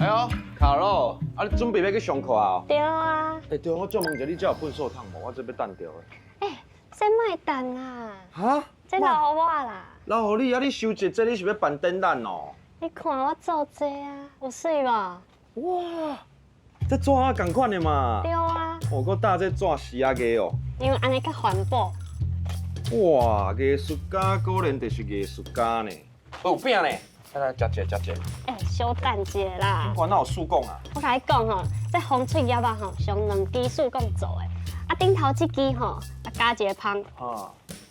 哎呦，卡洛，啊，你準備欲去上課啊？對啊。欸，對，我想問一下，你這有糞掃桶無？我這欲擲著的。欸，這莫擲啦。哈？這留予我啦。留予你啊！你收集這，你是欲辦展覽哦？你看我做這啊，有媠無？哇，這紙仔仝款的嘛。對啊。哦，閣搭這紙絲仔個哦。因為按呢較環保。哇，藝術家果然就是藝術家呢。有餅呢，來來，食一下，食一下。欸，小等一下啦。我哪有試講啊？我共你講吼，這風吹葉仔吼，是用兩支試管做的。啊，頂頭這支吼，啊加一个芳，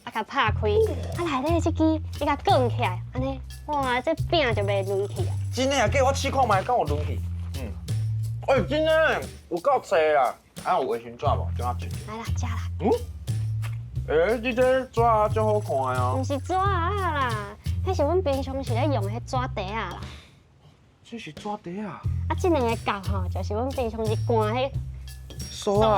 啊共拍開，啊內底這支你共捲起來，按呢，哇，這餅就袂軟去啊。真的啊，叫我試看覓，敢有軟去？嗯。欸，真的，有夠濟啦。啊，有衛生紙無？怎啊切？來啦，食啦。嗯。欸，你這紙仔足好看的哦。毋是紙仔啦，彼是阮平常時咧用的彼紙袋仔啦。這是紙袋仔。啊，這兩个角吼，就是阮平常時灌彼梳仔。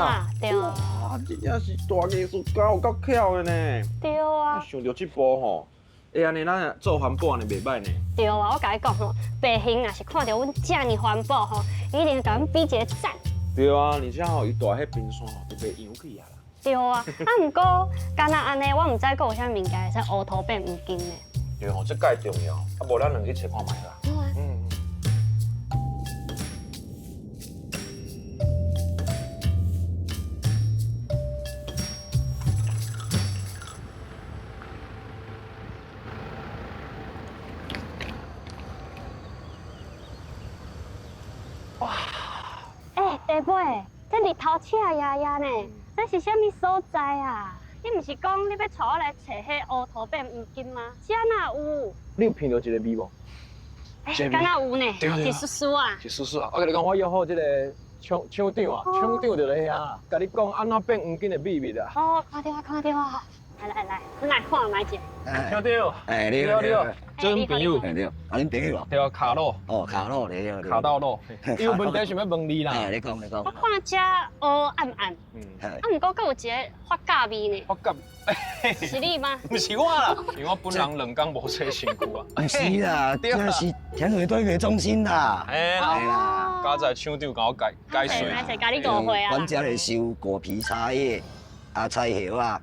對。哇，真正是大藝術家，有夠巧的呢。對啊。想著這步吼，欸，按呢咱做環保按呢袂䆀呢。對啊，我共你講吼，白熊若是看著阮遮爾環保吼，伊一定共阮比一个讚。對啊，而且吼，伊蹛彼冰山吼，都袂揚起啊啦。對啊，啊毋過，敢若按呢，我毋知閣有啥物物件會使烏塗變黃金呢。對吼，這蓋重要，啊無咱兩个去揣看覓啦。好啊。嗯。哇！欸，茶尾，這日頭赤壓壓呢，這是啥物所在啊？你毋是講你欲帶我來揣彼烏塗變黃金嗎？這哪有？你有聞著一個味無？欸，敢若有呢，一絲絲啊。一絲絲啊！我共你講，我約好這個廠廠長啊，廠長就佇遐，共你講按怎變黃金的秘密啊。哦，看著啊，看著啊！來來來，阮來看覓者。廠長，欸，你好，你好，這阮朋友。對，啊，恁朋友啊？對啊，卡洛。哦，卡洛，對對。卡到洛。伊有問題想欲問你啦。欸，你講，你講。我看這烏暗暗，啊，毋過閣有一个發酵味呢。發酵。是你嗎？毋是我啦，因為我本人兩工無洗身軀啊。毋是啦，這是田尾堆肥中心啦。嘿啦，佳哉廠長共我解解釋。歹勢，共你誤會啊。阮遮咧收果皮、茶葉、啊菜葉啊。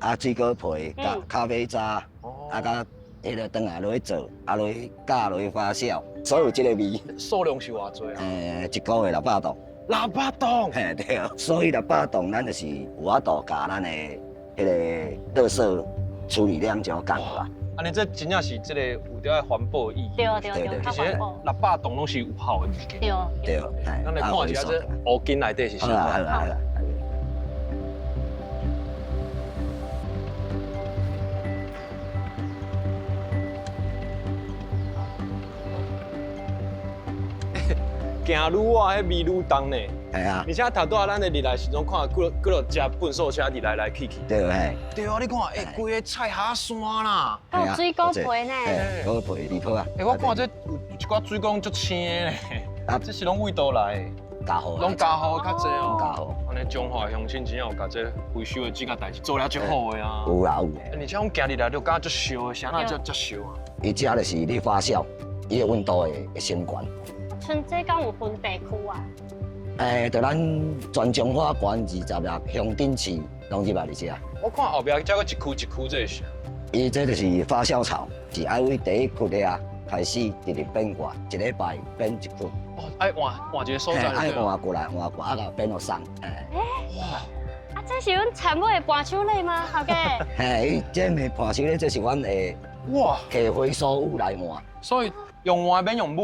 啊，水果皮、咖咖啡渣，啊，佮彼个轉來落去做，啊落去加落去發酵，所有這个味。數量是偌濟啊？欸，一个月600噸。 600噸？嘿，對，所以600噸，咱就是有法度共咱的彼个垃圾處理量就降啦。按呢，這真正是這个有著愛環保的意義。對對對，其實600噸攏是有效的物件。對對。咱來看一下這烏金內底是啥物。好啊好啊好啊。行愈晚，彼味愈重呢。係啊。而且頭拄仔咱咧入來時陣，看幾落幾落隻糞掃車佇來來去去。對嘿。對啊，你看，欸，規个菜礐山啦。閣有水果皮呢。果皮離譜啊。欸，我看這有一寡水果攏足青的呢。啊，這是攏佗佗來的？加雨。攏加雨較濟哦。加雨。按呢彰化鄉親真正有共這回收的這個代誌做了足好的啊。有啦有。而且阮行入來就感覺足燒的，啥那遮遮燒啊？伊這就是咧發酵，伊的溫度會會升懸。賰這敢有分地區啊？欸，就咱全彰化縣26鄉鎮市攏入來佇遮。我看後壁這閣一區一區，這是啥？伊這就是發酵槽，是愛對第一窟遐開始直直變過，一禮拜變一窟。哦，愛換換一个所在。愛換過來，換過來，啊，共變予鬆。欸，哇！啊，這是阮田尾的伴手禮嗎，頭家？嘿，這毋是伴手禮，這是阮的哇，摕回收物來換。所以用換免用買，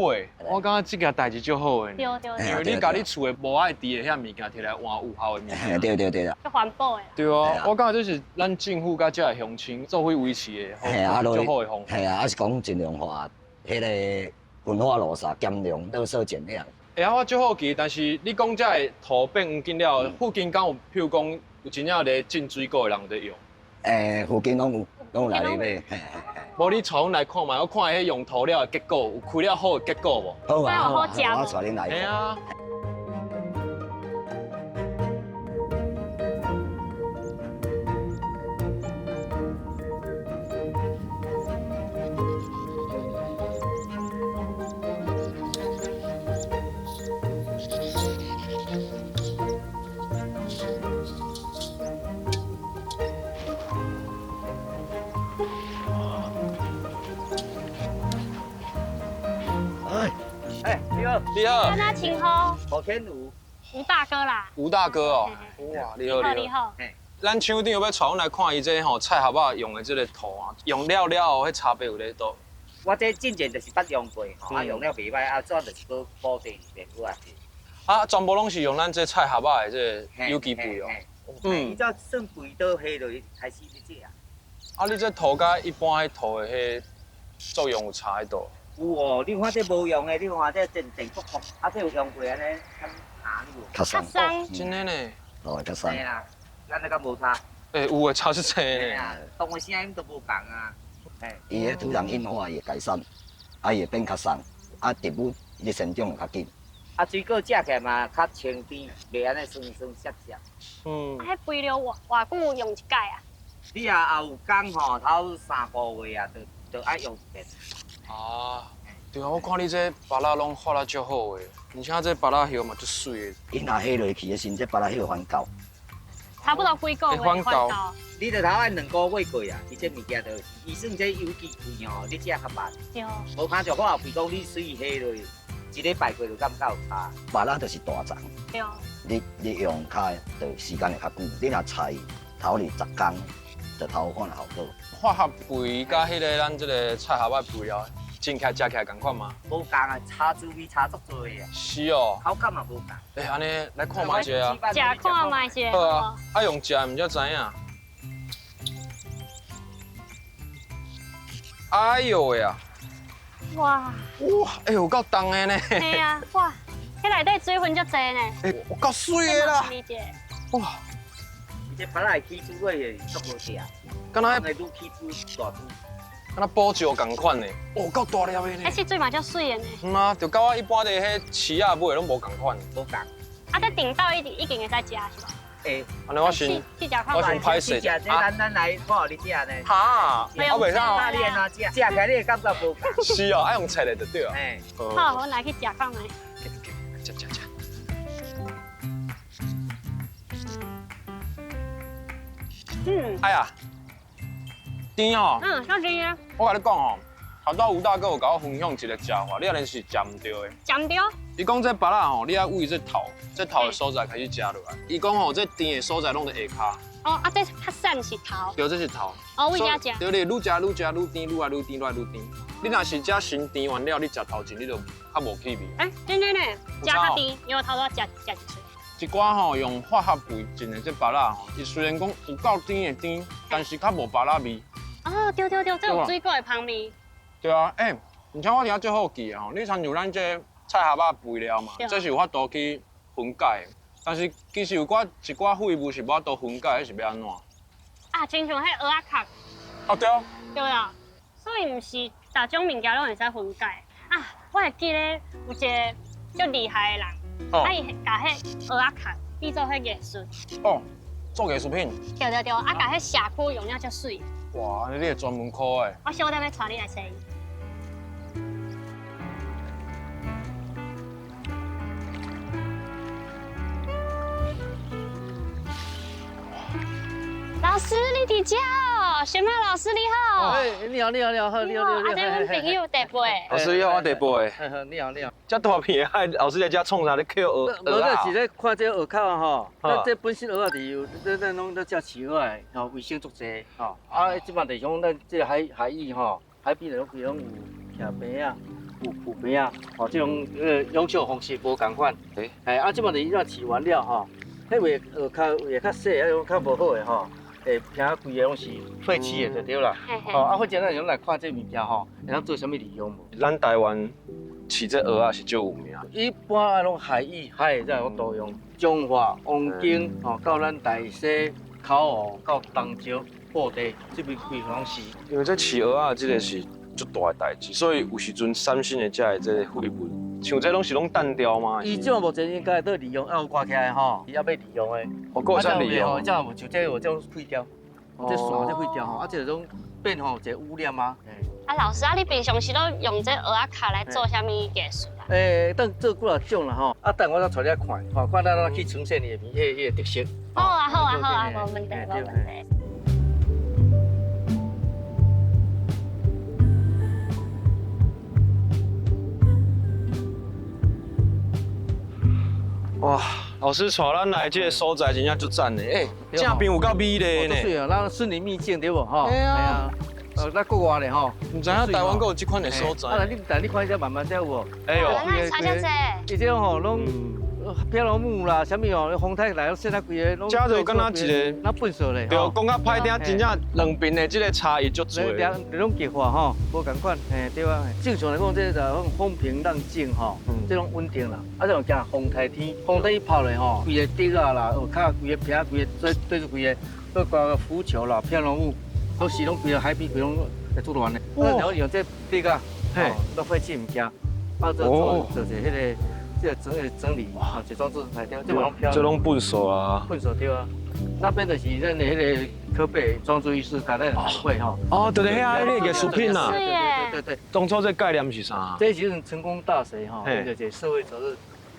我感覺這件代誌足好的。對對對。因為你共你厝的無愛挃的遐物件摕來換有效的物件。對對對啦。足環保的。對啊，我感覺這是咱政府佮這个鄉親做伙維持的，足好的方法。嘿啊，啊是講盡量化，彼个焚化爐啥減量，垃圾減量。欸啊，我足好奇，但是你講這个塗變黃金了，附近敢有，譬如講有真正咧種水果的人有咧用？欸，附近攏有，攏有來咧買。嘿嘿嘿。無你帶阮來看覓，我看彼用塗了的結果，有開了好的結果無？好啊，好啊，我帶恁來。嘿啊。你好，你好。敢若稱呼？吴天武。吳大哥啦。吳大哥哦。哇，你好，你好。咱廠長欲帶阮來看伊這吼菜盒仔用的這個土啊，用了了後，彼差別有咧佗？我這進前就是捌用過，吼，啊用了袂䆀，啊轉就是閣補地面過來。啊，全部攏是用咱這菜盒仔的這個有機肥哦。嗯。伊這算肥倒下落開始咧食。啊，你這土佮一般彼土的彼作用有差佗？有哦，你看這無用的，你看這電電卜卜，啊這有用過按呢，較鹹無？較鬆。真的呢。哦，較鬆。嘿啦，咱那個無差。欸，有的差是濟呢。當的聲音都無仝啊。伊的土壤硬化會改善，啊，伊會變較鬆，啊，植物伊生長會較緊。啊，水果食起來嘛較清甜，袂按呢酸酸澀澀。嗯。啊，彼肥料偌偌久用一擺啊？你若也有工吼，頭3個月啊，就愛用一遍。啊，對啊，我看你這芭樂攏發得足好的，而且這芭樂葉嘛足媠的。伊若下落去的時陣，這芭樂葉翻厚。差不多幾個月翻厚。你著頭愛2個月過啊，伊這物件就，伊算這有機肥吼，你食較慢。對。無看上化學肥講你水下落，一禮拜過就感覺有差。芭樂就是大叢。對。你用較就時間會較久，你若菜頭日10工，就頭看效果。化學肥佮彼個咱這個菜盒仔肥料，種起來食起來仝款嗎？無仝啊，差滋味差足濟啊。是哦。口感嘛無仝。欸，按呢來看覓一下啊。食看覓一下。好啊，啊用食的毋才知影。哎喲喂啊！哇！哇！欸，有夠重的呢。嘿啊！哇！彼內底水分足濟呢。欸，有夠媠的啦！哇！這芭樂起煮過會足好食。敢若會愈起煮大煮。敢若補椒仝款的，哦，夠大粒的呢。欸，這水嘛足媠的呢。嗯啊，就佮我一般佇彼市仔買的攏無仝款。無仝。啊，這頂到已經會使食是無？會。按呢我先，我先歹勢。食這咱來看你食呢。哈，我袂使哦。你按怎食？食起來你會感覺無仝。是哦，愛用切的就對啊。好，我來去食看覓。食食食。嗯。哎呀，甜哦。嗯，小甜啊。我共你講吼，頭拄吳大哥有共我分享一個食法，你可能是食毋著的。食毋著？伊講這芭樂吼，你愛為這頭，這頭的所在開始食落來。伊講吼，這甜的所在攏佇下跤。哦，啊，這較瘦是頭。對，這是頭。哦，為遮食。對，你愈食愈食愈甜，愈來愈甜，愈來愈甜。你若是食先甜完了，你食頭前你就較無氣味。欸，真的呢，食較甜，因為頭拄食食一喙。一寡吼用化學肥種的這芭樂吼，伊雖然講有夠甜的甜，但是較無芭樂味。哦，對對對，這有水果的芳味。對啊，欸，而且我聽最好奇的吼，你親像咱這菜盒仔肥料嘛，這是有法度去分解的，但是其實有一寡廢物是無法度分解，彼是欲按怎？啊，親像彼蚵仔殼。啊對啊。對啊，所以毋是逐種物件攏會使分解。啊，我會記得有一個足厲害的人，啊伊共彼蚵仔殼變做彼藝術。哦，做藝術品。對對對，啊共彼社區用了足媠。哇，你會專門科的。我小等欲帶你來揣伊。老師，你佇遮哦？什麼老師你好？哎，你好，你好，你好，你好，你好。啊，這阮朋友地背。老師你好，我地背。你好，你好。這大片的海，老師在遮創啥？咧抾蚵蚵仔？無，是咧看這蚵殼吼。咱這本身蚵仔就有，咱攏咧食飼蚵仔，吼，衛生足濟，吼。啊，這擺就是講咱這海海域吼，海邊就攏有徛棚仔、有浮棚仔，吼，這種養殖方式無仝款。哎，啊，這擺就是伊若飼完了吼，彼尾蚵殼會較細，啊，種較無好的吼。會平規个攏是廢棄的就對啦。吼，啊，反正咱來看這物件吼，會當做啥物利用無？咱台灣飼這蚵仔是足有名。一般啊，攏海域海的才攏多用，彰化、王景吼，到咱大溪、口湖到東石、布袋這邊規攏是。因為這飼蚵仔這個是足大的代誌，所以有時陣產生的這个這個廢物，像這攏是攏單調嗎？伊這目前應該都利用，還有掛起來吼，伊猶欲利用的。哦，閣會使利用。這有像這有這種廢掉，這線這廢掉吼，啊，這種變吼一個污染啊。啊，老師啊，你平常時攏用這蚵仔殼來做啥物藝術啊？欸，當做幾若種啦吼，啊，等我再帶你來看，吼，看咱怎去呈現伊的彼个特色。好啊，好啊，好啊，無問題，無問題。哇，老師帶咱來這个所在真正足讚的，欸，正邊有夠美麗呢。對啊，咱森林秘境對無吼？對啊。咱國外咧吼，毋知影台灣閣有這款的所在。啊，你但你看這慢慢這有無？哎呦，差遮濟。伊這種吼攏飄流木啦，啥物哦，風太來，現在規个攏。這就敢若一个，那糞掃咧。對，講較歹聽，真正兩邊的這个差異足濟。兩攏結化吼，無仝款，嘿對啊。正常來講，這就講風平浪靜吼，這種穩定啦。啊，這種驚風颱天，風颱一拋落吼，規个竹仔啦，蚵殼規个坪，規个對對住規个，閣掛浮球啦、飄流木，都是攏規个海邊規攏會做亂的。啊，然後用這竹仔，嘿，都廢棄物件，啊，做做做一個彼个。這個整理，哇，這裝置來掉，這攏飄。這攏糞掃啊。糞掃對啊。那邊就是咱的彼个柯北裝置藝術，佮咱會吼。哦，對對，遐个藝術品啊。對對對對。當初這概念是啥？這是成功大學吼，就是社會責任。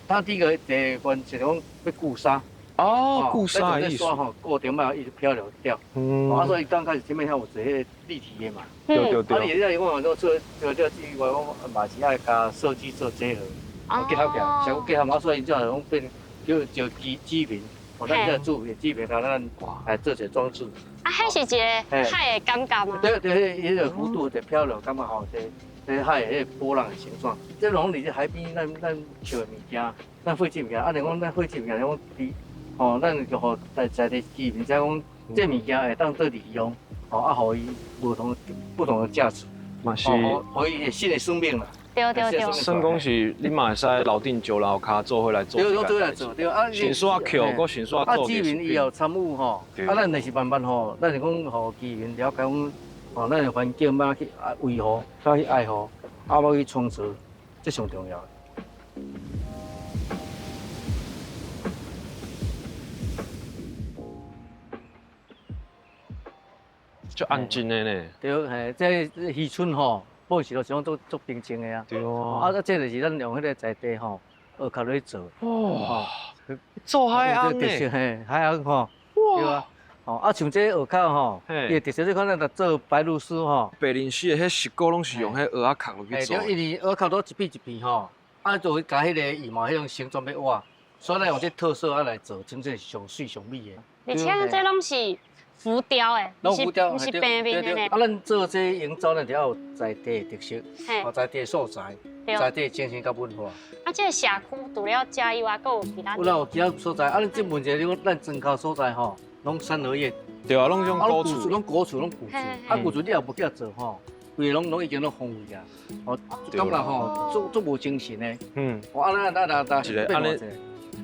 他第一個第一關是講欲固沙。哦，固沙意思。吼，過程嘛一直漂流掉。嗯。啊，所以剛開始前面遐有做彼个立體的嘛。對對對。啊，你現在講做做做做，我講嘛是愛佮設計做結合。結合起來，社區結合嘛，所以才講變叫招居居民，哦，咱這住居民，來咱來做一个裝置。啊，彼是一个海的感覺嗎？對對，彼个弧度的漂流，感覺吼，這這海的彼个波浪的形狀。這攏佇這海邊，咱咱抾的物件，咱廢棄物件，啊，你講咱廢棄物件，講佇吼，咱就予在在地居民知講，這物件會當做利用，吼，啊，予伊無同不同的價值，嘛是，予伊新的生命啦。對對對，算講是你嘛會使樓頂石樓跤做伙來做。對，做伙來做，對啊。先煞捡，閣先煞做。啊，居民伊有參與吼，啊，咱就是慢慢吼，咱是講予居民了解講，吼，咱的環境欲去維護，欲去愛護，啊，欲去創造，這上重要。足安靜的呢。對，嘿，這漁村吼。本時都是講足足平靜的啊，對啊，啊，這就是咱用彼个在地吼，蚵殼落去做。哇，做海翁呢？嘿，海翁吼，對啊，吼，啊，像這蚵殼吼，伊的特色你看咱若做白鷺鷥吼，白鷺鷥的彼石膏攏是用彼蚵仔殼落去做。對，因為蚵殼都一片一片吼，啊，就會共彼个羽毛彼種形狀欲挖，所以咱用這特色啊來做，真正是上媠上美的。而且這攏是。浮雕的，攏浮雕，毋是平面的。啊，咱做這營造，咱就要有在地的特色，哦，在地的素材，在地的精神佮文化。啊，這个社區除了遮以外，閣有其他。有啦，有其他所在。啊，咱這問一下，你講咱莊跤所在吼，攏三合院。對啊，攏種古厝，攏古厝，攏舊厝。啊，舊厝你也無去做吼，規个攏攏已經攏荒廢啊，哦，感覺吼足足無精神的。嗯。啊，咱咱咱咱變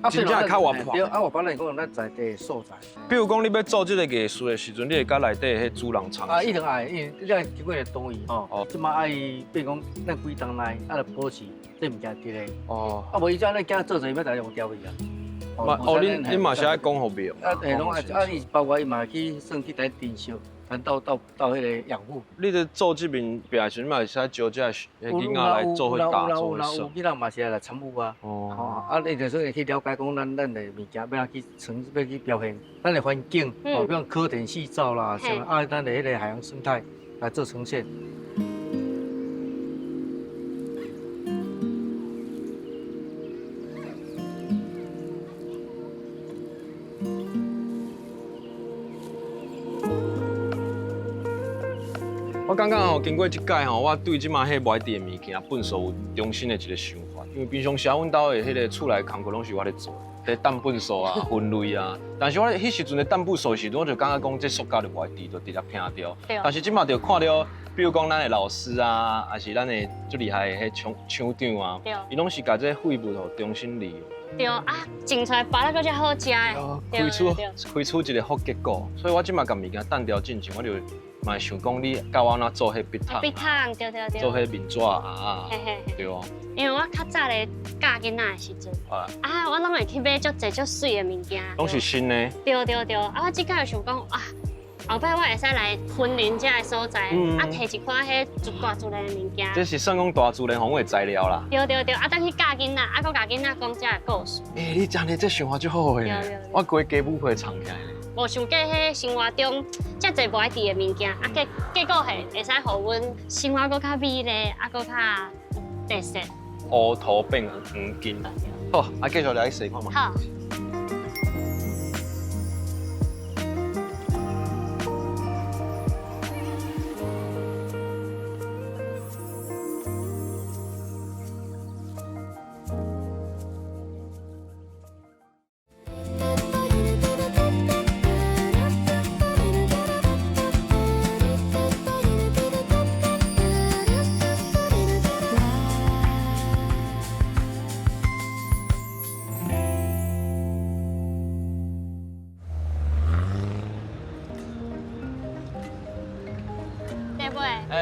啊，真正較活潑。對，啊，活潑咱講咱在地素材。比如講，你欲做這个藝術的時陣，你會佮內底彼主人參。啊，一定愛，因為你愛經過同意吼。哦。這馬愛變講，咱規棟內愛來保持這物件佇咧。哦。啊，無伊這咱囝做做，欲來用掉去啊。哦，恁恁嘛是愛講予廟。啊，會攏愛啊，伊包括伊嘛去算去佇珍惜。咱到到到彼个養護。你佇做這面壁的時陣，你嘛會使招這个囡仔來做伙打做伙耍。有囡仔嘛是來參與啊。哦。啊，你就說會去了解講咱咱的物件欲按怎去呈，欲去表現咱的環境，哦，比如蚵田四灶啦，啥物啊，咱的彼个海洋生態來做呈現。我感覺吼，經過這屆吼，我對這馬彼無愛滴的物件，糞掃有重新的一个想法。因為平常時阮兜的彼个厝內工課攏是我咧做，咧掸糞掃啊、分類啊。但是我彼時陣咧掸糞掃的時陣，我就感覺講這塑膠就無愛滴，就直接拼掉。但是這馬就看著，比如講咱的老師啊，抑是咱的足厲害的彼廠廠長啊，伊攏是共這廢物吼重新利用。對啊，種出來芭樂閣遮好食的。開出開出一个好結果，所以我這馬共物件掸掉進前，我就嘛會想講你教我按怎做彼筆筒，筆筒對對對，做彼面紙啊，對哦。因為我較早咧教囡仔的時陣，啊，我攏會去買足濟足媠的物件，攏是新的。對對對，啊，我這擺就想講啊，後擺我會使來雲林這个所在，啊，提一寡彼大自然的物件。這是算講大自然予阮的材料啦。對對對，啊，等去教囡仔，啊，閣共囡仔講這个故事。欸，你真的這想法足好的，我規家母會藏起來。無想過彼生活中遮濟無愛滴的物件，啊結結果會會使予阮生活閣較美麗，啊閣較特色。乌头变黄金。好，啊，继续来洗看觅。好。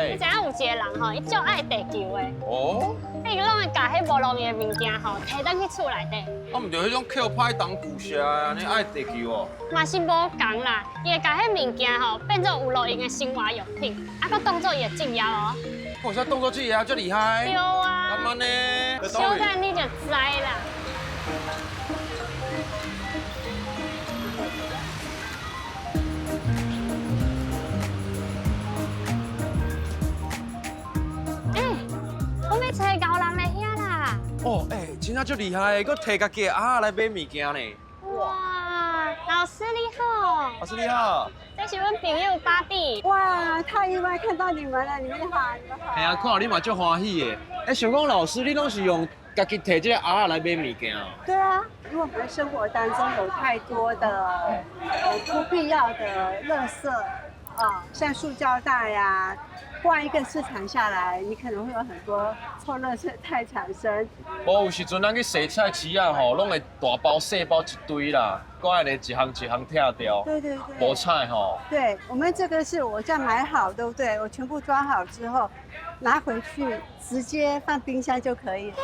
你知影有一个人吼，伊足爱地球的。哦。伊攏會共彼無路用的物件吼，提轉去厝內底。啊，毋對，彼種捡歹當舊舍的，按呢愛地球哦。嘛是無仝啦，伊會共彼物件吼變做有路用的生活用品，啊，閣當做伊的職業哦。哇，這當做職業遮厲害。對啊。敢按呢？小等你就知啦。我欲揣高人来遐啦！哦，欸，真正足厉害，阁提家己的鸭来买物件呢。哇，老师你好。老师你好。这是阮朋友巴蒂。哇，太意外看到你們了，你們好，你們好。嘿啊，看到你嘛足歡喜的。欸，想講老師，你攏是用家己提這个鴨來買物件哦？對啊，因為我們生活當中有太多的不必要的垃圾啊，像塑膠袋呀。逛一個市場下來，你可能會有很多臭垃圾袋產生。無，有時陣咱去洗菜市仔吼，攏會大包細包一堆啦，閣愛咧一項一項拆掉。對對對。無菜吼。對，我們這個是我這樣買好，對不對？我全部裝好之後，拿回去直接放冰箱就可以了，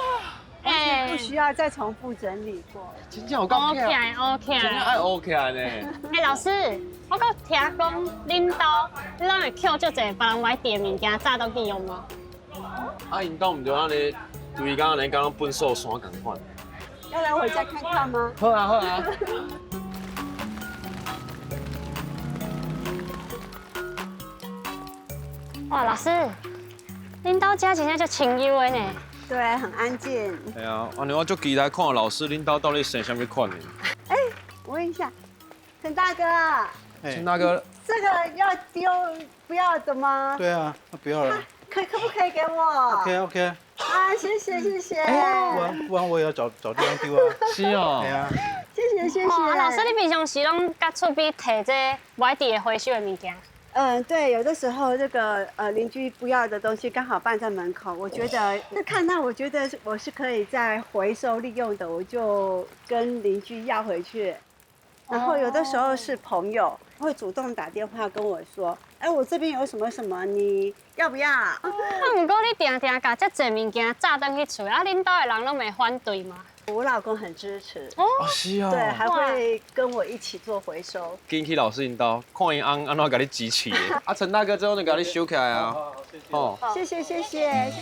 完全不需要再重複整理過。真正有夠烏起來，烏起來，真正愛烏起來呢。欸，老師，我閣聽講恁兜攏會抾足濟別人無愛挃的物件，早轉去用嗎？啊，𪜶兜毋就按呢，規工按呢，敢若糞埽山仝款。要來我家看看嗎？好啊，好啊。哇，老師，恁兜遮真正足清幽的呢。對，很安靜。對啊，按呢我足期待看老師恁兜到底生啥物款的。欸，我問一下，陳大哥。陳大哥。這個要丟不要的嗎？對啊，那不要了。可不可以給我？OK OK。啊，謝謝謝謝。不然我也要找找地方丟啊。是哦。對啊。謝謝謝謝。老師，你平常時攏佮厝邊提這無愛挃的回收的物件？嗯，對，有的時候這個鄰居不要的東西剛好放在門口，我覺得那看到我覺得我是可以再回收利用的，我就跟鄰居要回去。然後有的時候是朋友會主動打電話跟我說，哎，我這邊有什麼什麼，你要不要？啊，毋過你定定共這濟物件炸轉去厝，啊，恁兜的人攏袂反對嗎？我老公很支持。哦，是啊。對，還會跟我一起做回收。緊去老師𪜶兜，看𪜶翁按怎共你支持的。啊，陳大哥，這攏就共你收起來啊。好，謝謝謝謝謝謝。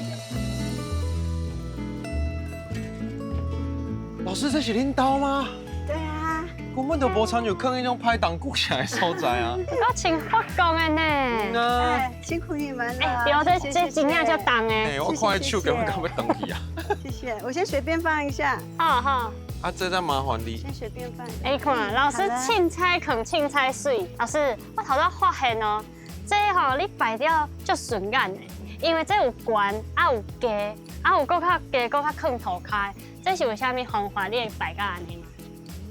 老師，這是恁兜嗎？對啊。根本就無親像囥彼種歹當舊舍的所在啊！閣穿法國的呢。哎，辛苦你們了。對，這真正足重的。哎，我看彼手腳敢欲斷去啊！謝謝，我先隨便放一下。好好。啊，這再麻煩你。先隨便放。哎，看老師凊彩囥凊彩媠。老師，我頭拄發現哦，這吼你擺了足順眼的，因為這有懸，啊有低，啊有閣較低，閣較囥塗跤。這是有啥物方法？你會擺甲按呢嗎？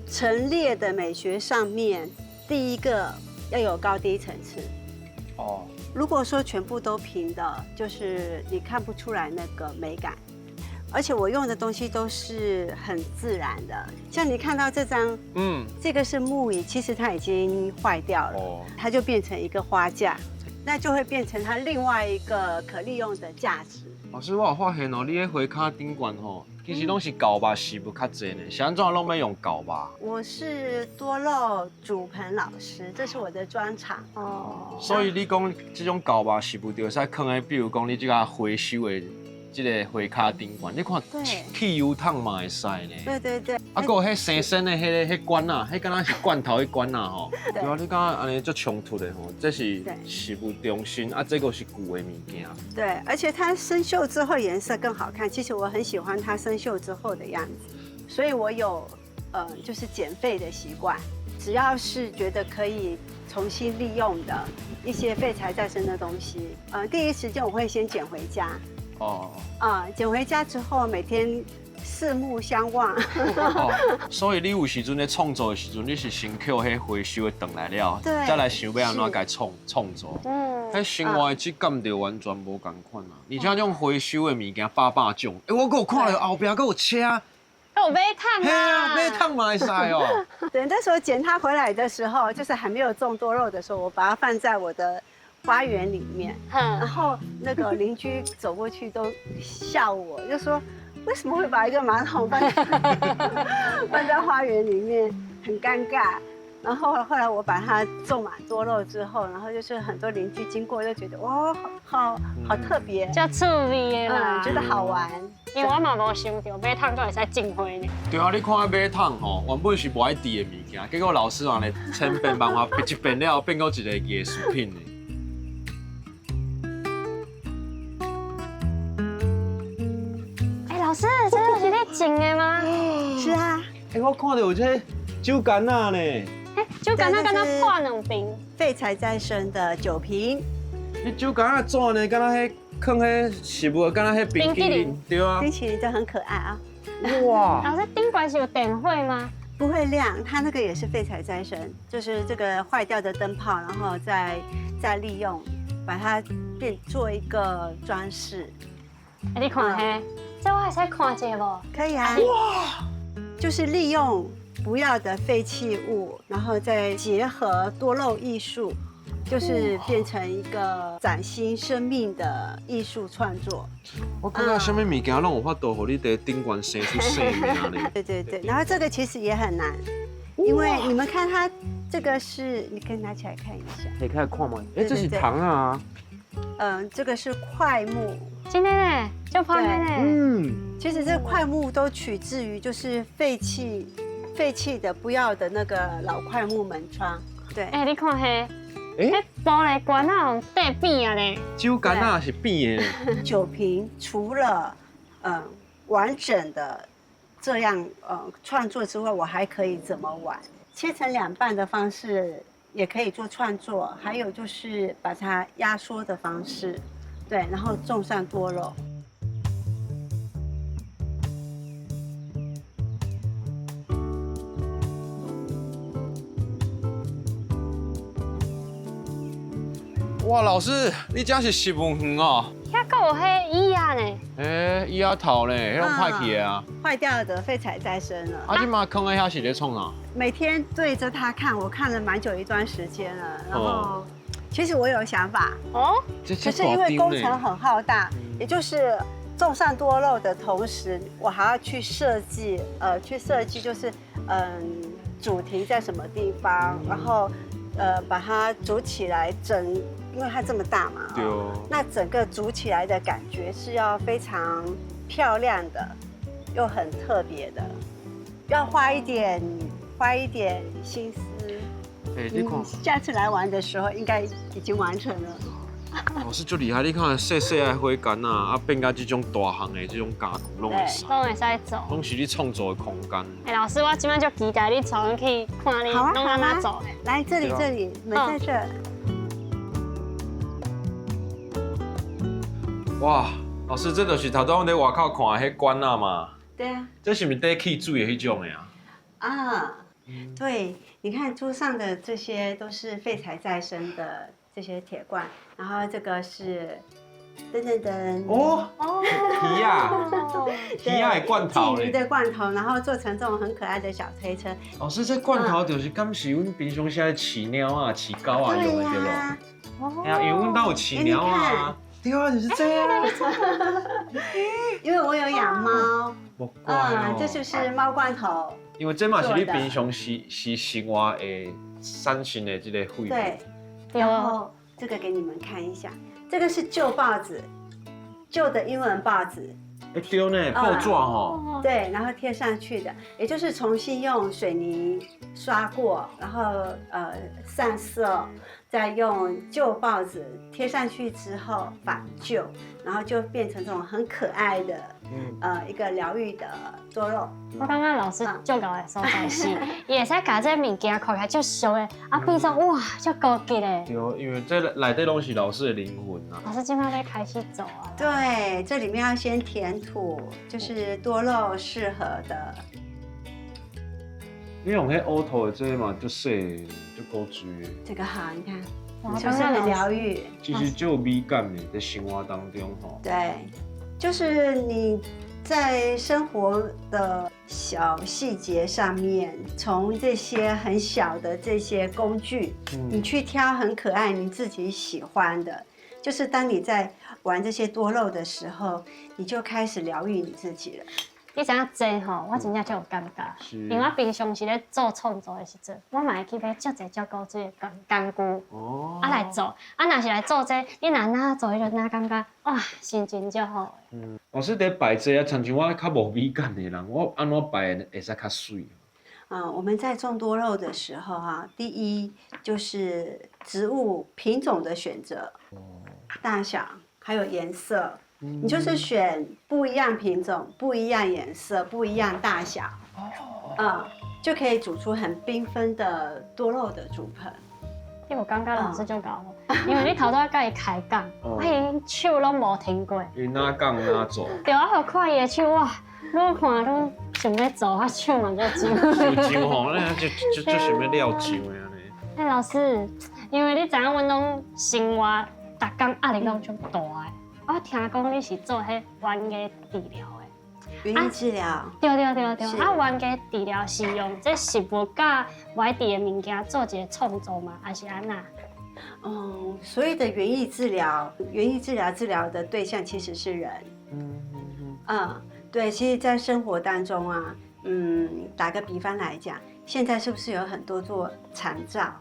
陳列的美學上面，第一個要有高低層次。哦。如果說全部都平的，就是你看不出來那個美感。而且我用的東西都是很自然的，像你看到這張，這個是木椅，其實它已經壞掉了，它就變成一個花架，那就會變成它另外一個可利用的價值。老師，我有發現哦，你的花跤頂懸吼，其實攏是舊肉食物較濟呢，是按怎攏欲用舊肉？我是多肉煮盆老師，這是我的專長。哦。所以你講這種舊肉食物就會使囥佇，比如講你這個回收的這个花跤顶悬，你看汽油桶嘛會使呢。對對對。啊，閣有彼生鮮的彼个罐仔，彼敢若是罐頭彼罐仔吼。對啊，你感覺按呢足衝突的吼，這是食物中心，啊，這個是舊的物件。對，而且它生鏽之後顏色更好看。其實我很喜歡它生鏽之後的樣子，所以我有，就是減廢的習慣。只要是覺得可以重新利用的一些廢材再生的東西，第一時間我會先撿回家。哦。啊，撿回家之後，每天四目相望。所以你有時陣咧創作的時陣，你是先抾彼回收的轉來了，再來想欲按怎共創作。嗯。彼生活的質感就完全無仝款啊！而且這種回收的物件百百種，欸，我閣有看著後壁閣有車。有馬桶啊！馬桶嘛會使哦。對，那時候撿它回來的時候，就是還沒有種多肉的時候，我把它放在我的花園裡面，然後那個鄰居走過去都笑我，就說為什麼會把一個馬桶放在花園裡面，很尷尬。然後後來我把它種滿多肉之後，然後就是很多鄰居經過就覺得哇，好好特別，足趣味的啦，覺得好玩。因為我嘛無想著馬桶閣會使種花呢。對啊，你看馬桶吼，原本是無愛挃的物件，結果老師按呢千變萬化，一變了後變閣一個藝術品呢。欸，老師，這就是你種的嗎？是啊。欸，我看著有這酒矸仔呢。欸，酒矸仔敢若破兩瓶。廢材再生的酒瓶。你酒矸仔紙呢？敢若彼囥彼食物，敢若彼冰淇淋，對啊。冰淇淋就很可愛啊。哇！老師，頂懸是有電火嗎？不會亮，它那個也是廢材再生，就是這個壞掉的燈泡，然後再利用，把它變做一個裝飾。欸，你看彼，這我會使看一下無？可以啊。哇！就是利用不要的廢棄物，然後再結合多肉藝術，就是變成一個嶄新生命的藝術創作。我感覺啥物物件攏有法度，予你佇頂懸生出生命呢。對對對，然後這個其實也很難，因為你們看它這個是，你可以拿起來看一下。可以看嗎？哎，這是糖啊。嗯，這個是檜木。今天呢，就旁邊呢。嗯，其實這檜木都取自於就是廢棄的不要的那個老檜木門窗。對。欸，你看彼，欸，玻璃罐仔帶扁啊咧。酒矸仔是扁的。酒瓶除了完整的這樣創作之外，我還可以怎麼玩？切成兩半的方式也可以做創作，還有就是把它壓縮的方式，對，然後種上多肉。哇，老師，你這是植物園哦？遐閣有彼椅仔呢？欸，椅仔頭呢？彼攏歹去的啊。壞掉的廢材再生了。啊，這馬囥在遐是咧創啥？每天對着它看，我看了蠻久一段時間了。然後，其實我有想法哦，可是因為工程很浩大，也就是種上多肉的同時，我還要去設計，去設計就是主題在什麼地方，然後把它組起來整。因為它這麼大嘛，對哦，那整個組起來的感覺是要非常漂亮的，又很特別的，要花一點心思。欸，你看，下次來玩的時候應該已經完成了。老師足厲害，你看細細的花矸啊，啊變甲這種大項的這種家具攏會使，攏會使做，攏是你創造的空間。欸，老師，我這擺就期待你帶阮去看你攏按怎做的。來，這裡這裡，門在這。哇，老師，這就是頭拄阮佇外口看的彼罐仔嘛？對啊。這是毋是帶汽水的彼種的啊？啊，對，你看桌上的這些都是廢材再生的這些鐵罐，然後這個是噔噔噔哦哦，魚仔，魚仔的罐頭，鯽魚的罐頭，然後做成這種很可愛的小推車。老師，這罐頭就是敢是阮平常時咧飼貓啊、飼狗啊用的對無？對啊，因為阮兜有飼貓啊。對啊，就是這樣。因為我有養貓，嗯，這就是貓罐頭。因為這嘛是你平常時生活會產生的這個廢物。對，然後這個給你們看一下，這個是舊報紙，旧的英文報紙。欸對呢，報紙吼。對，然後貼上去的，也就是重新用水泥刷過，然後上色，再用舊報紙貼上去之後仿舊，然後就變成這種很可愛的，一個療癒的多肉。我感覺老師足𠢕的所在是，伊會使共這物件看起來足俗的，啊變做哇足高級的。對，因為這內底攏是老師的靈魂啊。老師這擺欲開始做啊。對，這裡面要先填土，就是多肉適合的。你用彼烏土的這嘛，足細，足古錐的。這個好，你看，就是很療癒。其實就有美感的，在生活當中吼。對，就是你在生活的小細節上面，從這些很小的這些工具，你去挑很可愛、你自己喜歡的。就是當你在玩這些多肉的時候，你就開始療癒你自己了。你知影這吼，我真正足有感覺，因為我平常時咧做創作的時陣，我嘛會去買足濟足古錐的工具，啊來做。啊，若是來做這個，你若哪做，你就哪感覺哇，心情足好。嗯，老師佇擺這啊，親像我較無美感的人，我按怎擺會使較媠？嗯，我們在種多肉的時候啊，第一就是植物品種的選擇，大小還有顏色。你就是選不一樣品種、不一樣顏色、不一樣大小，嗯，就可以組出很繽紛的多肉的竹盆。你有感覺老師足𠢕無？因為你頭拄仔佮伊開講，啊伊手攏無停過。伊哪講哪做。對，我看伊的手哇，愈看愈想欲做，啊手嘛足上。上吼，那就就就想欲了上的按呢。欸，老師，因為你知影阮攏生活逐工壓力攏足大的。我聽講你是做彼園藝治療的，園藝治療。對對對對，啊，園藝治療是用這食物佮無愛的物件做一個創作嗎？還是按怎？嗯，所謂的園藝治療，園藝治療治療的對象其實是人。嗯，對，其實，在生活當中啊，打個比方來講，現在是不是有很多做長照？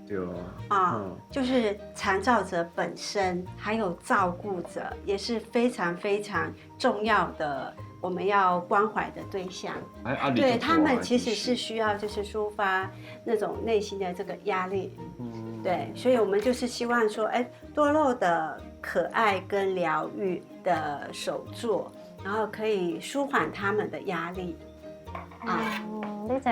對啊，就是長照者本身，還有照顧者，也是非常非常重要的，我們要關懷的對象。對，他們其實是需要就是抒發那種內心的這個壓力。對，所以我們就是希望說，哎，多肉的可愛跟療癒的手作，然後可以舒緩他們的壓力。啊，你知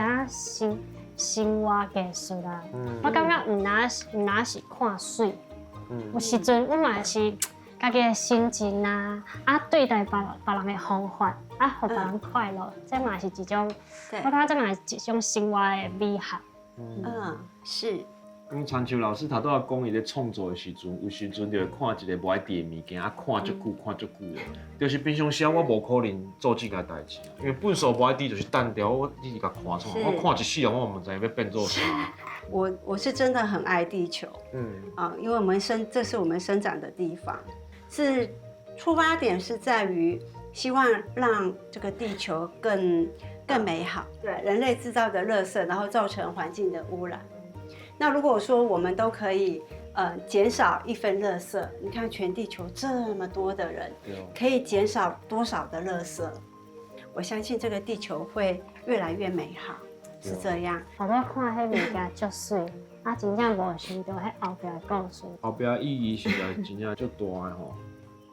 影生活藝術啊，我感覺毋但是看媠，有時陣我嘛是家己的心情啊，啊對待別別人的方法，啊予別人快樂，這嘛是一種，我感覺這嘛是一種生活的美學。嗯，是。咁親像老師頭拄仔講，伊咧創作的時陣，有時陣就會看一個無愛滴的物件，啊看足久，看足久的。就是平常時我無可能做這個代誌，因為糞埽無愛滴就是單調，我一直共看創，我看一世人，我嘛毋知欲變做啥。我是真的很愛地球，啊，因為我們生，這是我們生長的地方，是出發點是在於希望讓這個地球更美好。對，人類製造的垃圾，然後造成環境的污染。那如果說我們都可以，減少一份垃圾，你看全地球這麼多的人，可以減少多少的垃圾？我相信這個地球會越來越美好，是這樣。我拄看彼物件足媠，啊，真正無想著彼後壁的故事。後壁意義實在真正足大的吼，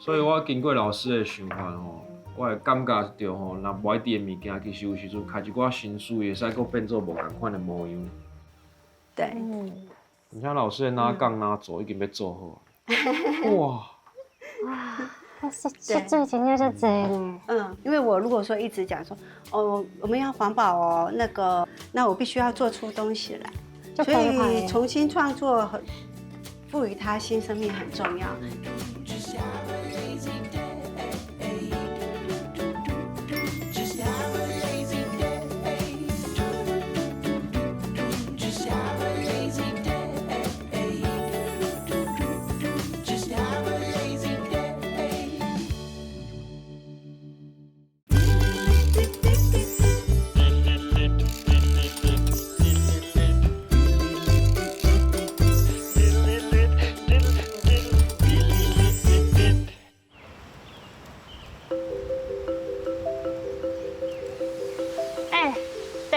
所以我經過老師的想法吼，我會感覺著吼，若無愛滴的物件，其實有時陣開一寡心思，會使閣變做無仝款的模樣。對，而且老師哪講哪做，已經欲做好。哇！哇，這這真正足濟呢。嗯，因為我如果說一直講說，哦，我們要環保哦，那個，那我必須要做出東西來，所以重新創作和賦予它新生命很重要。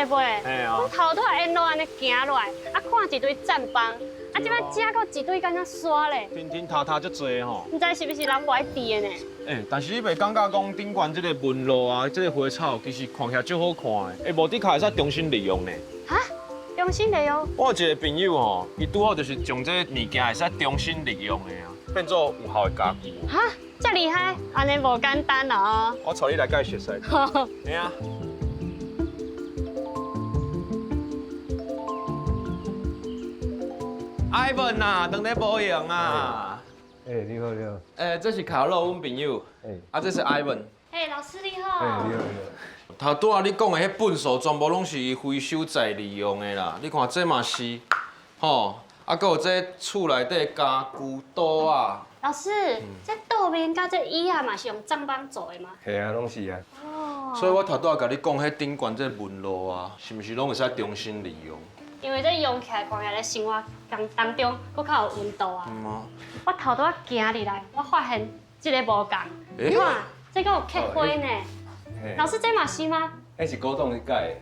对袂？阮头拄仔沿路按呢行落来，啊看一堆棧枋，啊这摆遮阁一堆敢若沙咧，平平塌塌足济吼。毋知是毋是人无爱治的呢？欸，但是你袂感觉讲顶悬这个纹路啊，这个花草其实看起来足好看的，欸，无的确会使重新利用呢。哈？重新利用？我有一个朋友吼，伊拄好就是将这个物件会使重新利用的啊，变做有效的家具。哈？遮厉害？按呢无简单哦。我带你来佮伊熟似。嘿啊。艾文啊，当咧无闲啊。欸，你好，你好。欸，这是卡洛，阮朋友。欸，啊，这是艾文。欸，老师你好。欸，你好，你好。头拄仔你讲的彼粪扫，全部拢是回收再利用的啦。你看这嘛是，吼，啊，阁有这厝内底家具桌啊。老师，这桌面佮这椅仔嘛是用棧板做的吗？系啊，拢是啊。哦。所以我头拄仔共你讲，彼顶悬这纹路啊，是毋是拢会使重新利用？因为这用起来看起来咧生活当中，阁较有温度啊。我头拄仔行入来，我发现这个无仝。你看，这阁有刻花呢。老师，这嘛是吗？彼是古董去改的。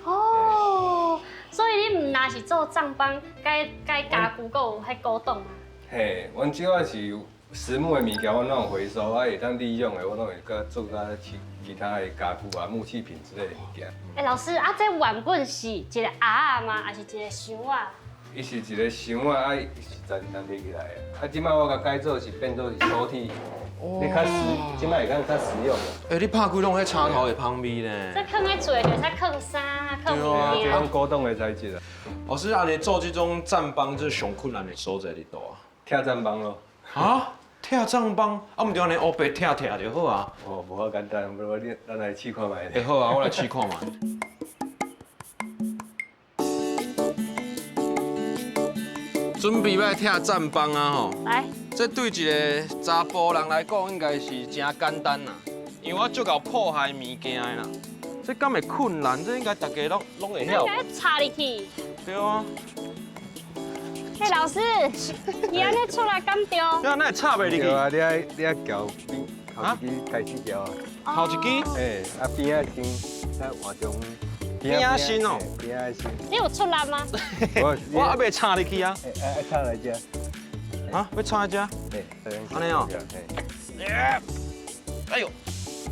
哦，所以你毋若是做帐板，改改家具，阁有彼古董吗？嘿，阮主要是实木的物件，阮拢有回收，啊会当利用的，我拢会阁做较其他的家具啊、木器品之类的物件。欸，老师，啊，这原本是一个盒仔吗？还是一个箱仔？伊是一个箱仔，啊，伊是暂时提起来的。啊，这摆我共改做是变做是抽屉，你较实，这摆会当较实用。欸，你拍开拢彼插头会芳味呢？这囥佇厝的就会使囥衫、囥物件。这种古董的材质啊。老师，按呢做这种棧板，这上困难的所在伫佗啊？拆棧板咯。啊？拆棧板？啊，毋就按呢乌白拆拆就好啊。哦，无遐简单，无你咱来试看觅。欸，好啊，我来试看觅。准备欲拆棧板啊吼！来，这对一个查埔人来讲，应该是真简单啦，因为我足够破坏物件的啦。这敢会困难？这应该大家拢会晓。应该插入去。对啊。欸，老师，伊按呢出来敢对？对啊，哪会插袂入去？对啊，你爱撬边头一支开始撬啊。头一支？欸，啊边仔先，再换上。边仔先哦。边仔先。你有出力吗？我还袂插入去啊。欸，爱插来遮。啊，欲插来遮？欸，按呢哦。哎呦，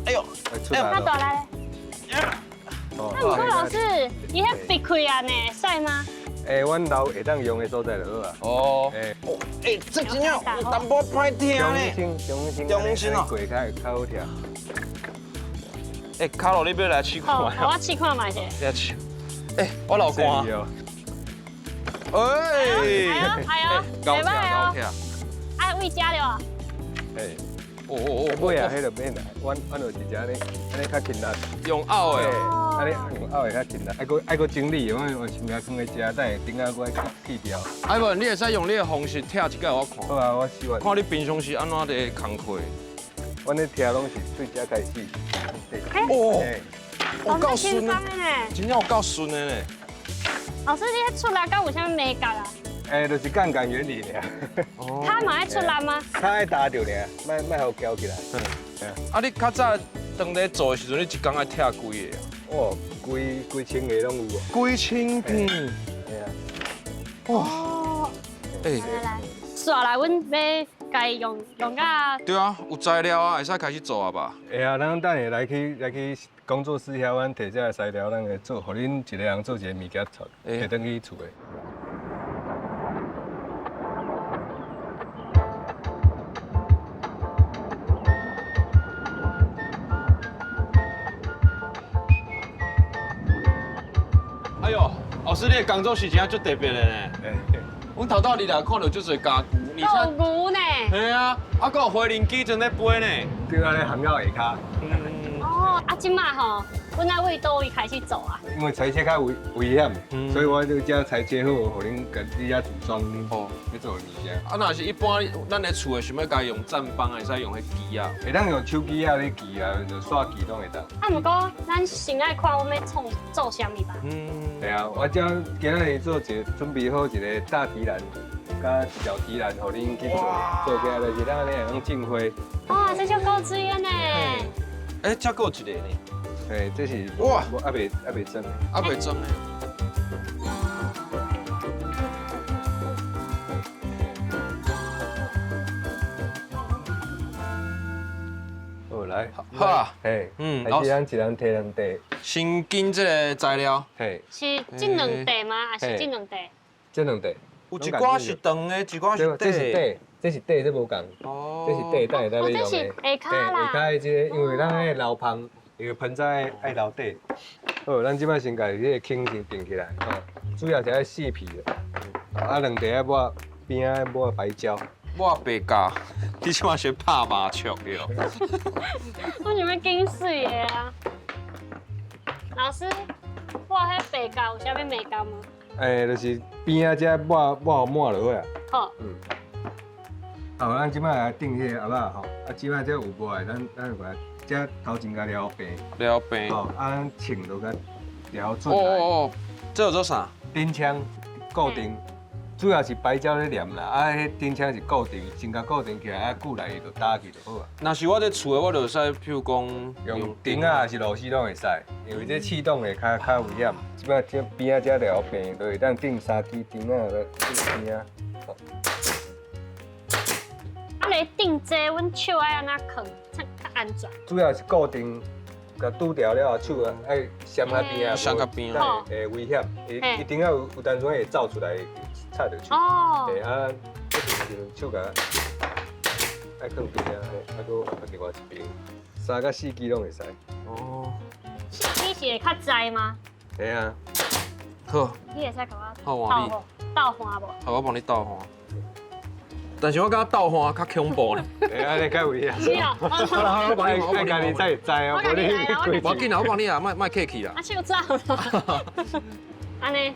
哎呦，哎，较大来。啊，毋过老师，伊彼闭开啊呢，会使吗？欸，阮留会当用的所在就好啊。哦。欸，欸，这真正有淡薄歹听呢。中心，中心哦。过较会较好听。欸，卡罗，你欲来试看觅？好，我试看觅者。来试。欸，我流汗。哎。哎呦，高听，高听。爱位遮了。欸。哦哦哦，尾啊，彼就免啦，阮就是按呢，按呢较勤力。用拗的，按呢用拗的较勤力，爱阁整理，我我物件囥佇遮，等下顶下阁爱去掉。艾文，你会使用你的方式拆一个予我看。好啊，我试下。看你平常时按怎佇工课。阮咧拆拢是对遮开始。哦，有够顺的，真正有够顺的呢。老师，你彼出力敢有啥物眉角啊？欸，就是杠杆原理尔。跤嘛爱出力吗？跤爱踏著尔，莫予翘起来。啊，你较早当咧做的时阵，你一工爱拆几个啊？哦，几千个拢有哦。几千片。嘿啊。哦。欸。来来，煞来，阮欲共伊用用甲。对啊，有材料啊，会使开始做啊吧？会啊，咱等下来去工作室遐，阮提这个材料，咱会做，予恁一个人做一个物件，提转去厝的。哎呦，老师，你的工作室真正足特别的呢。阮头拄入来看到足济家具，够牛呢。嘿啊，啊，阁有飞轮机正咧飞呢。对啊，咧行到下跤。哦，啊，这马吼，阮爱为佗位开始做啊？因为裁切较危险，所以我就遮裁切好，予恁共你遮组装哦，去做物件。啊，若是一般咱咧厝的想欲共伊用棧板，会使用彼机啊？会当用手机啊咧锯啊，就刷机拢会当。啊，毋过咱先爱看阮欲创做啥物吧。嗯，对啊，我遮今仔日做一个准备好一个大提篮，佮一条提篮，予恁去做，做起来就是咱按呢会用种花。哇，这就够水的呢。欸，这阁有一个呢。嘿，这是哇，还未装的，还未装的。好来，好啊，嘿，还是咱一人提两块。先拣这个材料，嘿，是这两块吗？还是这两块？这两块。有一寡是长的，一寡是短。这是短，这是短，这无仝。这是短，等下再要用的。这是下跤啦。下跤的这个，因为咱那个留芳，因为盆栽爱留底。好，咱这摆先共这个坑先定起来，吼，主要是爱四皮的。啊，两块爱抹边仔抹白胶。抹白胶，你这摆是拍麻将了。我想欲拣水的啊。老师，抹彼白胶有啥物眉角吗？欸，就是边仔这抹抹抹就好啊。好。嗯。好，咱这摆来钉彼个盒仔吼，啊，这摆这有抹的，咱过来，这头前共撩平。撩平。吼，啊，咱穿就共撩准。哦哦哦，这叫做啥？钉枪固定。主要是白胶咧黏啦，啊，彼钉枪是固定，先共固定起来，啊，久来伊就打去就好啊。若是我伫厝的，我就会使，譬如讲用钉仔还是螺丝拢会使，因为这气动会较较危险。这摆这边仔这条平，就会当钉三支钉仔来钉边仔。啊，咧钉这，阮手爱按怎囥才较安全？主要是固定，共拄牢了后，手啊爱闪较边仔，闪较边仔，会危险。伊伊钉仔有当阵会走出来。插著手，嘿啊，这边手共爱放边啊，嘿，啊阁啊另外一边，三甲四支拢会使。哦，四支是会较知吗？嘿啊。好。你会使共我好换你斗换无？好，我帮你斗换。但是我感觉斗换较恐怖呢。欸，按呢较危险。是啊。好啦好啦，我帮你，我家己才会知哦，无你。无要紧啦，我帮你啊，莫莫客气啦。啊，手走了。按呢。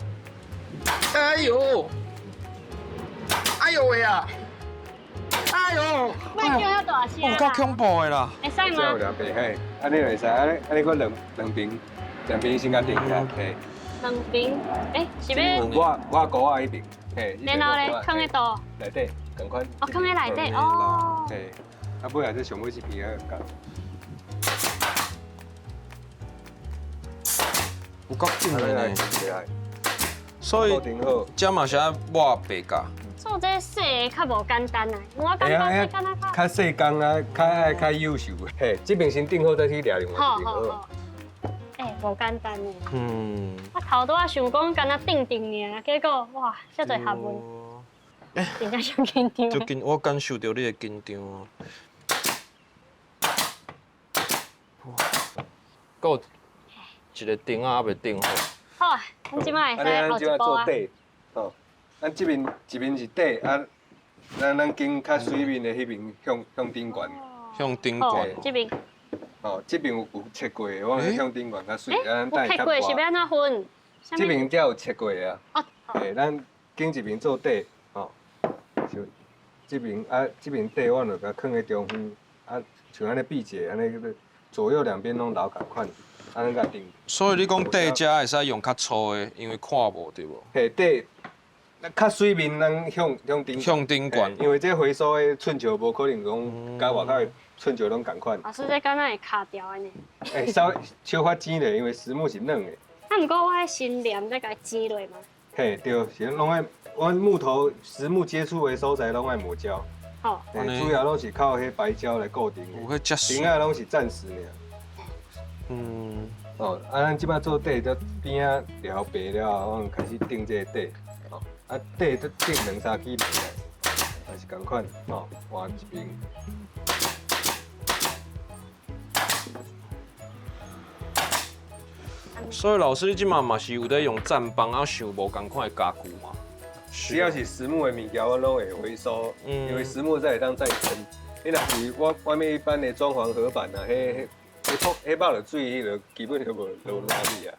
哎呦！哎呦喂啊！哎呦！莫叫遐大声。哦，够恐怖的啦！会使吗？这有两边嘿，按呢会使，按呢按呢阁两边，两边先共定起来，嘿。两边，欸，是欲？我我锅仔彼边，嘿。然后咧，囥佇佗？内底，仝款。哦，囥佇内底哦。嘿，啊，尾仔这上尾这边仔共。有够紧的呢。所以，这嘛是爱抹白胶。做这细的较无简单啊，我感觉这敢若较较细工啊，较爱较优秀。嘿，这边先钉好，再去掠另外一边好。欸，无简单呢。嗯。我头拄仔想讲，敢若钉钉尔，结果哇，遮济学问。真正伤紧张。就紧，我感受到你的紧张啊。阁有一个钉仔还袂钉好。好，阮这摆会使后一步啊。咱这边一面是底，啊，咱拣较水面的彼边向顶悬。向顶悬。这边。哦，这边有切过的，我向顶悬较水，啊，咱切过是欲按怎分？这边才有切过的啊。哦。嘿，咱拣一边做底，吼，像这边啊，这边底我就共囥佇中间，啊，像按呢比一下，按呢左右两边拢留仝款，按呢共钉。所以你讲底遮会使用较粗的，因为看无对无？嘿，底。那较水面，咱向顶向顶悬，因为这回收的寸石无可能讲佮外口的寸石拢仝款。老师，这敢若会卡掉的呢？欸，稍小可剪咧，因为实木是软的。啊，毋过我爱先黏再共伊剪落吗？嘿，对，是拢爱，阮木头实木接触的所在拢爱抹胶。好。主要拢是靠彼白胶来固定的。有彼遮钉仔拢是暂时尔。嗯。哦，啊，咱这摆做底，才边仔调白了后，我们开始钉这个底。啊，底都钉两三支来，也是仝款，吼，换一边。所以老师，你这马嘛是有咧用栈板啊，想无仝款的家具嘛？只要是实木的物件，我拢会回收，因为实木才会当再生。你若是我外面一般的装潢合板啊，彼彼彼捌落水，彼就基本就无就垃圾啊。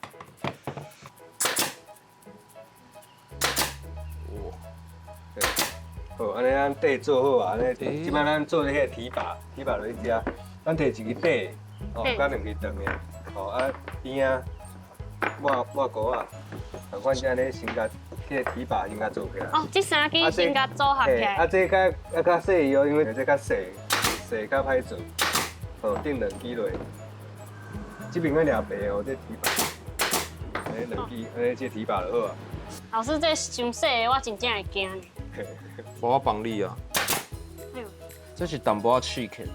好，按呢咱底做好啊，按呢这摆咱做彼个提把，提把落去遮，咱提一支底，哦，佮两支长的，吼啊边仔抹抹糊仔，仝款按呢先共这个提把先共做起来。哦，这三支先共组合起来。啊，这较啊较细哦，因为这较细，细较歹做，好，钉两支落。這邊愛掠白哦，這提把，按呢兩支，按呢這提把就好啊。老師，這傷細的，我真正會驚呢。無我幫你啊。哎呦，這是淡薄仔刺激。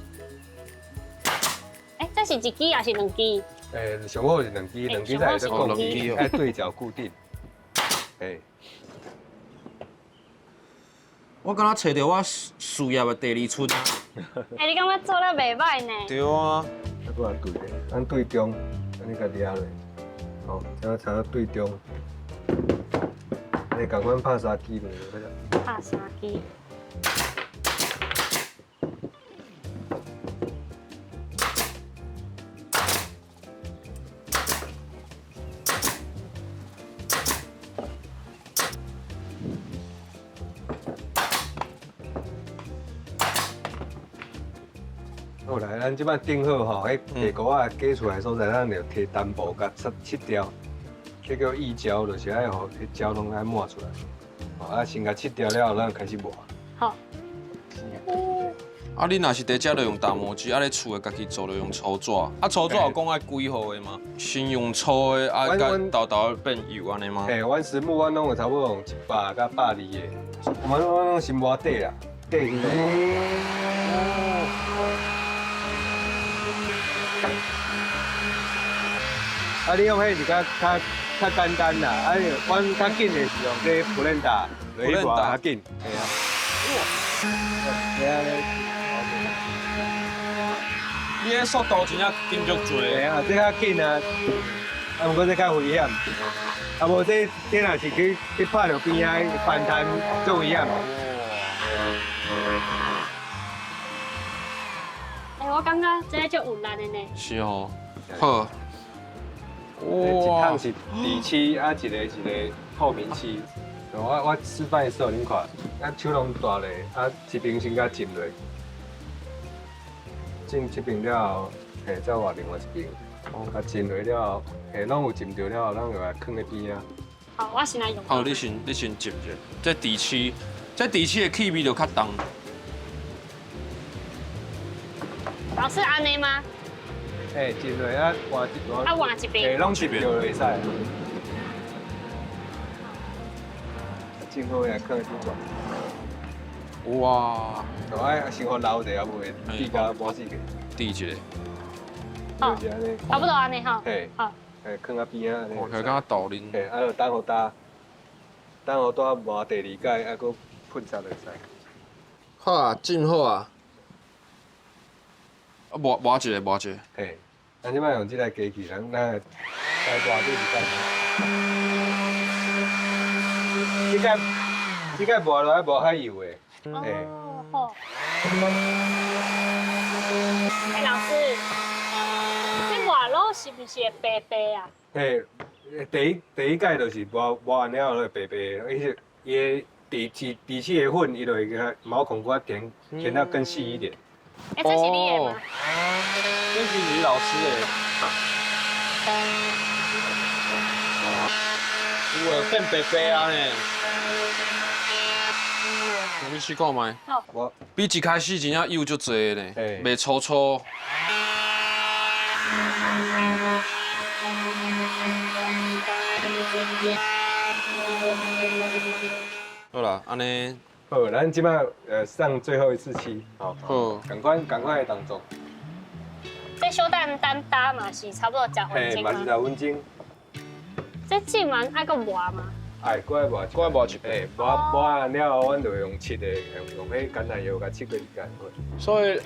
欸，這是一支還是兩支？欸，上好是兩支，兩支才會當固定，愛對角固定。欸，我敢若揣著我事業的第二春。欸，你感覺做得袂䆀呢？對啊。啊，閣來對咧，咱對中，按呢共掠落，好，這才對中。你共款拍三支就拍三支。好來，咱這擺頂好吼，彼地瓜仔挤出來所在，咱就提單薄共切切掉，這叫溢膠，就是愛予彼膠攏愛抹出來。啊，先共切掉了後，咱開始磨。好。啊，你若是佇遮就用打磨機，啊，你厝的家己做就用粗紙。啊，粗紙有講愛幾號的嗎？先用粗的，啊，佮沓沓變幼按呢嗎？嘿，阮實木阮攏有差不多用100佮120的，我攏先磨底啦，底先。啊，你用彼是較簡單啦，啊，阮較緊的是用這普蘭達，落去磨較緊。嘿啊。你彼速度真正緊足濟。嘿啊，這較緊啊，啊，毋過這較危險。啊，無這若是去拍著邊仔反彈，足危險。欸，我感覺這足有力的呢。是哦。好。一桶是底漆，啊，一個一個透明漆。我示範一次，予恁看。啊，手攏大咧，啊，這邊先共浸落，浸這邊了後，嘿，再換另外一邊。啊，浸落了後，嘿，攏有浸著了後，咱就來囥咧邊仔。好，我先來用。好，你先浸者。這底漆，這底漆的氣味就較重。老師，按呢嗎？欸，浸落啊，換一換。啊，換一邊。欸，攏浸著就會使。浸好來囥佇這。哇！就愛先予留者，啊，無會滴甲抹死去。滴一下。好，差不多按呢吼。嘿。好。嘿，囥佇邊仔。我感覺豆奶。嘿，啊，就等予焦，等予焦磨第二擺，啊，閣噴漆就會使。好啊，浸好啊。啊，磨一下，磨一下。嘿。咱這擺用這台機器，咱來磨這一擺。這個磨落來磨較幼的。哦，好。欸，老師，這磨落是毋是會白白啊？嘿，第一擺就是磨完了後就白白，伊是伊的底漆的粉，伊就會共毛孔閣填得更細一點。欸，這是你的嗎？這是李老師的。有欸，變白白啊呢。你試看覓。好。比一開始真正幼足濟呢，袂粗粗。好啦，按呢。好，咱這擺上最後一次漆。好。好。仝款仝款的動作。這小等等焦嘛是差不多10分鐘。嘿，嘛是10分鐘。這浸完愛閣磨嗎？愛，閣愛磨，閣愛磨一遍。磨完了後，阮就用漆的，用彼橄欖油共漆過一遍。所以，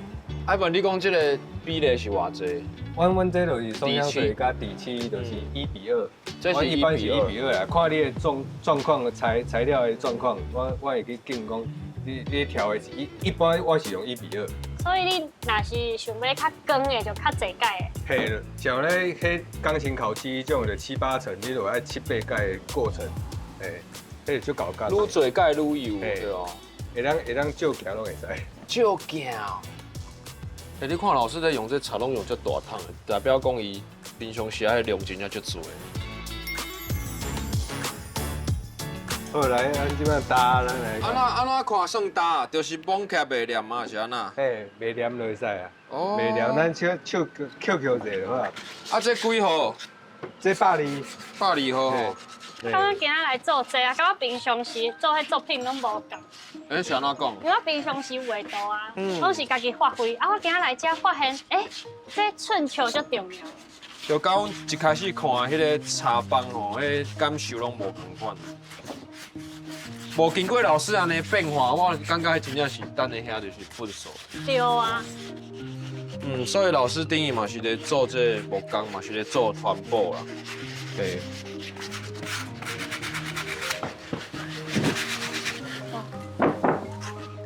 艾文，你講這個比例是偌濟？阮這就是松香水佮底漆，就是1比2。這是一般是1比2啦，看你的狀況材料的狀況，我會去建議講，你調的是一般我是用1比2。所以你若是想欲較光的，就較濟改的。嘿，像咧彼鋼琴烤漆這種就7、8層，你就愛7、8改的過程，嘿，彼就足夠。愈濟改愈幼，對哦。會當照鏡攏會使。照鏡。欸，你看老師在用這擦，攏用這大桶的，代表講伊平常時愛量真正足濟。好來，咱這擺焦，咱來。按怎按怎看算焦？就是綁起來袂黏啊，是按怎？嘿，袂黏就會使啊。哦。袂黏，咱手手抾抾者就好。啊，這幾號？這120。120號吼。感覺今仔來做這啊，佮我平常時做彼作品攏無仝。欸，是按怎講？因為我平常時畫圖啊，攏是家己發揮。啊，我今仔來遮發現，欸，這寸尺足重要。就佮阮一開始看彼个茶坊吼，彼感受攏無仝款。無經過老師按呢變化，我感覺彼真正是等咧遐就是糞掃。對啊。所以老師等於嘛是咧做這個木工，嘛是咧做環保啦。對。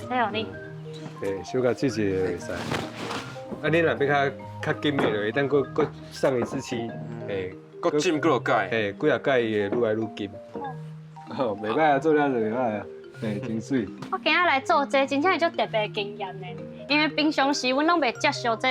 這予你。對，小可試試就會使。啊，你若欲較較緊的，就會當閣閣上一次漆，嘿，閣浸幾落擺，嘿，幾若擺伊會愈來愈緊。哦，袂歹啊，做了就袂歹啊，嘿，真媠。我今仔來做這個，真正是足特別的經驗的，因為平常時阮攏袂接觸這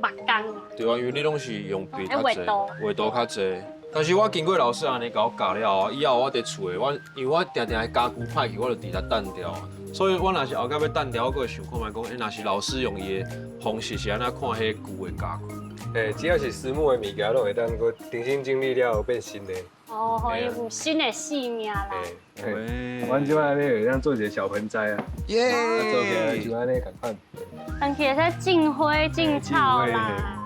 木工。對啊，因為你攏是用筆較濟，畫圖，畫圖較濟。但是我經過老師按呢共我教了後，以後我佇厝的，我因為我定定家具歹去，我就佇遐等著。所以我若是後蓋欲等著，我閣會想看覓講，欸，若是老師用伊的方式是按怎看彼舊的家具？欸，只要是實木的物件，攏會當閣重新整理了後變新的。哦，予伊有新的生命啦。欸，阮這擺按呢會當做一个小盆栽啊。耶！做起來就按呢仝款。長期會使種花種草啦。